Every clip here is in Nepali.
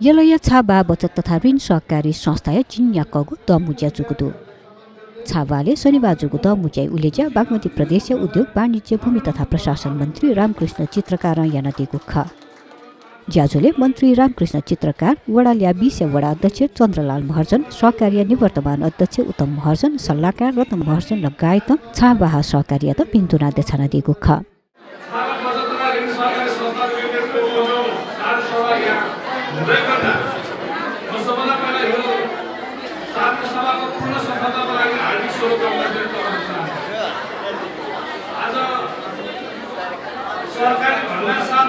यलय छाबा बचत तथा ऋण सहकारी संस्था चिन्याकगु दमुज्या जुगुदु छाबाले शनिबार जुगुद मुज्याई उलेज्या बागमती प्रदेश उद्योग वाणिज्य भूमि तथा प्रशासन मन्त्री रामकृष्ण चित्रकार यानदिगु ख ज्याजुले मन्त्री रामकृष्ण चित्रकार वडाल्या बिसे वडा अध्यक्ष चन्द्रलाल महर्जन सहकार्य निवर्तमान अध्यक्ष उत्तम महर्जन सल्लाहकार रत्न महर्जन लगायत छाबाहा सहकार्य त पिन्तुना देछना दिगु ख सरकारी भन्दा साथ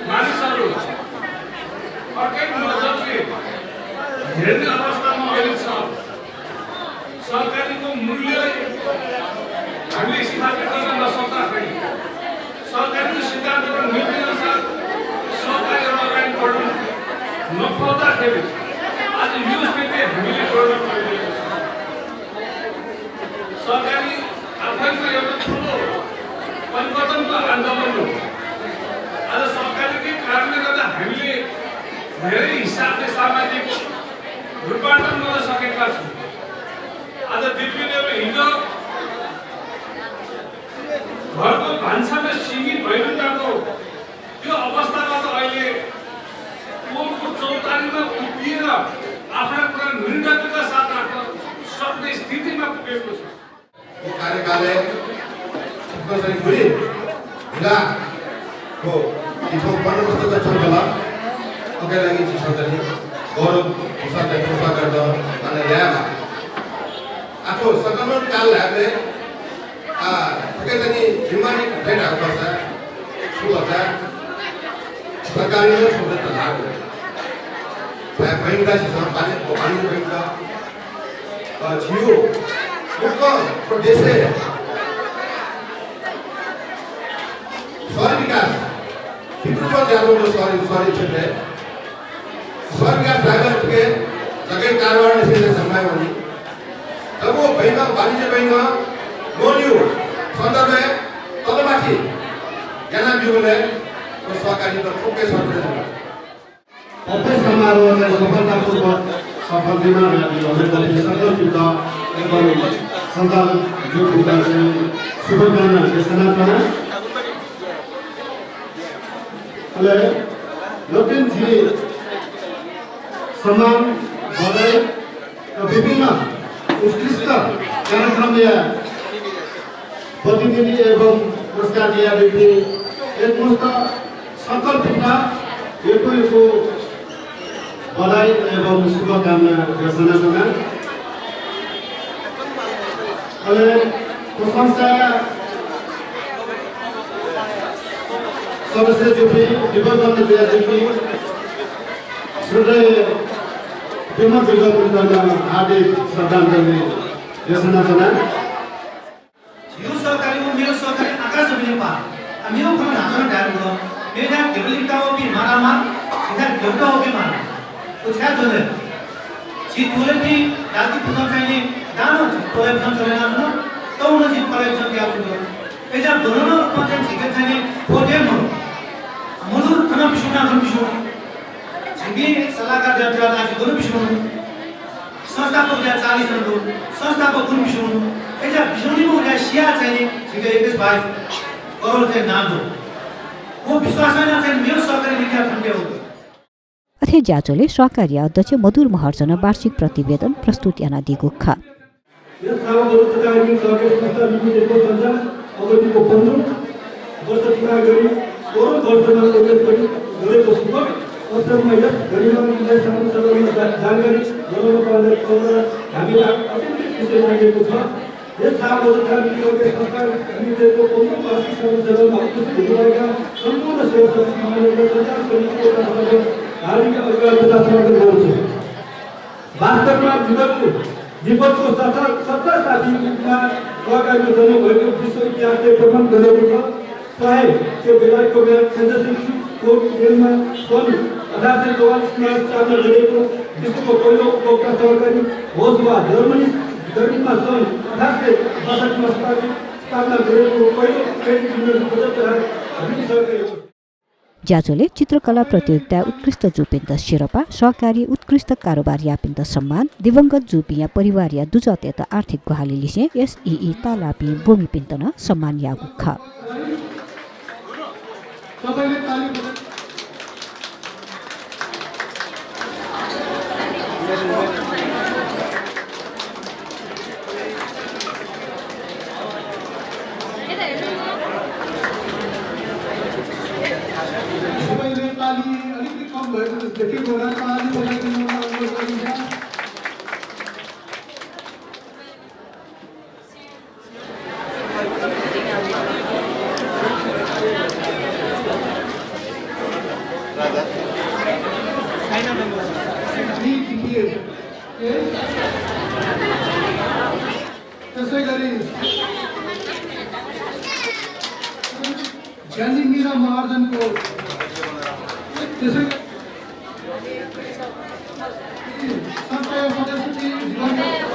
मानिसहरू अर्कै नजरले हेर्ने अवस्थामा अहिले छ। सरकारीको मूल्य हामीले स्थापित गर्न नसक्दाखेरि सरकारीको सिद्धान्त र नीति अनुसार सरकारीहरू अगाडि बढ्नु नपाउँदाखेरि आज यो स्थिति हामीले गर्न परिरहेको छ। सरकारी आफैमा एउटा ठुलो परिवर्तनको आन्दोलन हो। आज सरकारकै कारणले गर्दा हामीले धेरै हिसाबले सामाजिक रूपान्तरण गर्न सकेका छौँ। आज दिल्लीले हिजो घरको भान्सामा सीमित भइरहेको त्यो अवस्थामा त अहिले पोलको चौतारीमा उभिएर आफ्ना कुरा निर्णयका साथ राख्न सक्ने स्थितिमा पुगेको छ। कार्यकालय कसरी गुरी ला को इथो बन्दोबस्त छ होला ओके लागि चाहिँ सधैँ गौरव साथै कृपा गर्दा अनि यहाँ आफू सगमन काल हामीले ठिकै छ नि जिम्मेवारी उठाइरहेको पर्छ। सुलता सरकारी र सुविधा त लाग्यो बैंकदासी छ पानी बैंक छियो मुख्य प्रदेशले शहरी विकास विकल्प ज्यादा शहरी क्षेत्र शहरी विकास ड्राइवर के जगह कारोबार से समय होनी जब वो बैंक वाणिज्य बैंक लोनियो संदर्भ में तलमाथि ज्ञान बिउले और सहकारी त ठोकै सर्दै छ। अफिस समारोहलाई सफलतापूर्वक सफल निर्माण गर्दै संकल्पित एवं सञ्चालन जो शुभकामना देशनाथमा अहिले लोकेन्जी सम्मान बधाई विभिन्न उत्कृष्ट कार्यक्रमले प्रतिनिधि एवं पुरस्कार दिया व्यक्ति एकमुष्ट संकल्पित यो बधाई एवं शुभकामना देशनाथमा अहिले संस्था सदस्य जुपी दिवंगत जुपी श्रद्धेय विमल विगत हार्दिक श्रद्धांजलि देशनाथमा यो सहकारी मेरो सहकारी आकाश नेपा मेरो खबर हातमा डालेको मेरा केवलिका हो कि मारामा इधर देवता हो कि मारा कुछ है तो नहीं जी तूने भी दादी पुत्र चाहिए दानो प्रोजेक्शन चलेगा ना तो उन्हें जी प्रोजेक्शन क्या बोलो ऐसा दोनों पंचायत जिक्र चाहिए फोटे मो मधुर खाना पिछुना खाना पिछुना जिम्मी सलाहकार जब आज दोनों पिछुना संस्था को क्या 40 रन दो संस्था को गुण पिछुना ऐसा पिछुनी में क्या शिया चाहिए जिक्र 21-22 करोड़ से ना दो वो विश्वास में ना चाहिए मेरे सरकारी में क्या फंडे होगा। अथे ज्याचोले सहकार्य अध्यक्ष मधुर महर्जन वार्षिक प्रतिवेदन प्रस्तुत याना दिगु ख यस सावधान सहकारी सहकारी संस्था लिमिटेडको सञ्चालन अवधिको 15 वर्ष पुरा गरी 16 वर्षमा गरेको सुपथ अवसरमा यस गरिमालाई समाजमा जानकारी गराउन पर्ने हामीले अत्यन्तै खुसी लागेको छ। यस सावधान सहकारी संस्था लिमिटेडको 15 वार्षिक समारोहमा उपस्थित हुनुभएका सम्पूर्ण सेवाकर्मीहरूले सञ्चालन समितिको तर्फबाट हार्दिक अभिनन्दन समर्पण गर्छु। वास्तवमा विपदको 17 साथीमा सहकारीको जन्म भएको विश्व इतिहासले प्रमाण गरेको छ। चाहे त्यो बेलायतको सेन्सरसिपको रेलमा सन् 1844मा स्थापना गरिएको विश्वको पहिलो उपभोक्ता सहकारी होस् वा जर्मनीमा सन् 1862मा स्थापना गरिएको पहिलो ट्रेड युनियन बचत सहकारी। ज्याजोले चित्रकला प्रतियोगिता उत्कृष्ट जुपिन्द शेर्पा सहकारी उत्कृष्ट कारोबार यापिन्द सम्मान दिवंगत जुपिया परिवार या दुजतेत आर्थिक गुहाली लिसे एसई तालापी भूमि पिन्तन सम्मान यागु ख त्यसै गरी ज्ञानीमीरा महार्जनको त्यसै संस्थाको सदस्य